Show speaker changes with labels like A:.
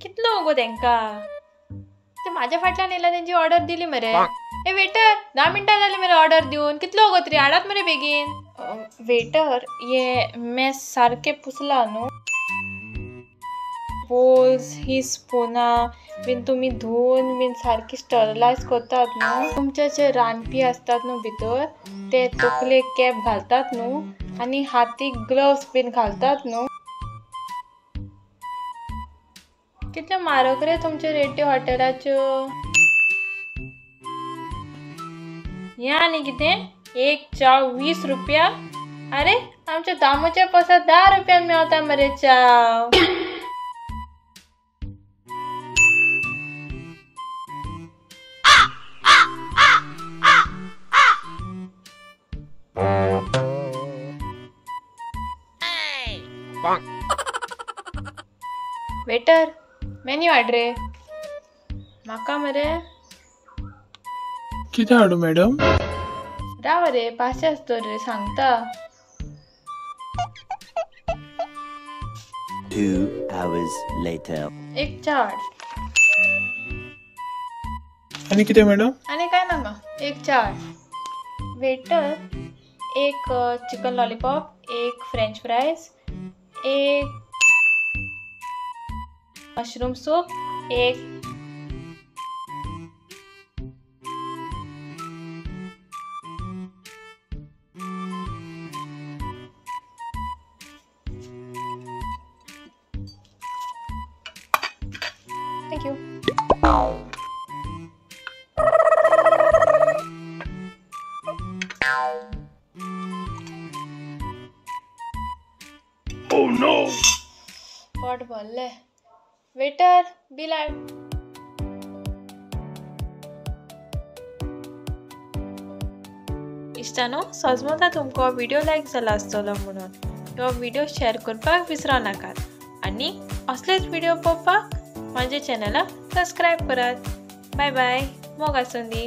A: कितलो गो तेंका ते माझ्या फाटल्यान येयला तेंची ऑर्डर दिली मरे. ए वेटर 10 मिनटां जाली मरे ऑर्डर दिवन, कितलो गो तरी हाडात मरे बेगीन. वेटर ये मेस सारकें पुसला न्हू, बोल्स ही स्पुनां बीन तुमी धुवन बीन सारकी स्टरलायज करतात न्हू. तुमचे जे रांदपी आसतात न्हू भितर ते तकलेक कॅप घालतात न्हू आनी हातीक ग्लव्स बीन घालतात न्हू. कितले म्हारग रे तुमचे रेटी हॉटेलाच्यो. हें आनी कितें एक च्या 20 रुपया. अरे आमच्या दामूच्या पसार 10 रुपयान मेवता मरे च्या. वेटर मेन्यू हाड रे म्हाका मरे.
B: कितें हाडूं मॅडम?
A: राव रे पाशेंस दवर रे सांगता.
C: 2 hours later.
A: एक च्या हाड.
B: आनी कितें मॅडम?
A: आनी काय नाका, एक च्या हाड. वेटर एक चिकन लॉलीपॉप, एक फ्रेंच फ्रायज, एक मशरूम सूप, एक thank you.
B: Oh no!
A: पोट भरले. वेटर बिल हाड. इश्टानो सजमता तुमकां व्हिडियो लायक जाला आसतलो म्हणून हो व्हिडियो शेअर करपाक विसरो नाकात आनी असलेच व्हिडियो पळोवपाक म्हाज्या चॅनलाक सबस्क्रायब करात. बाय बाय, मोग आसूं दी.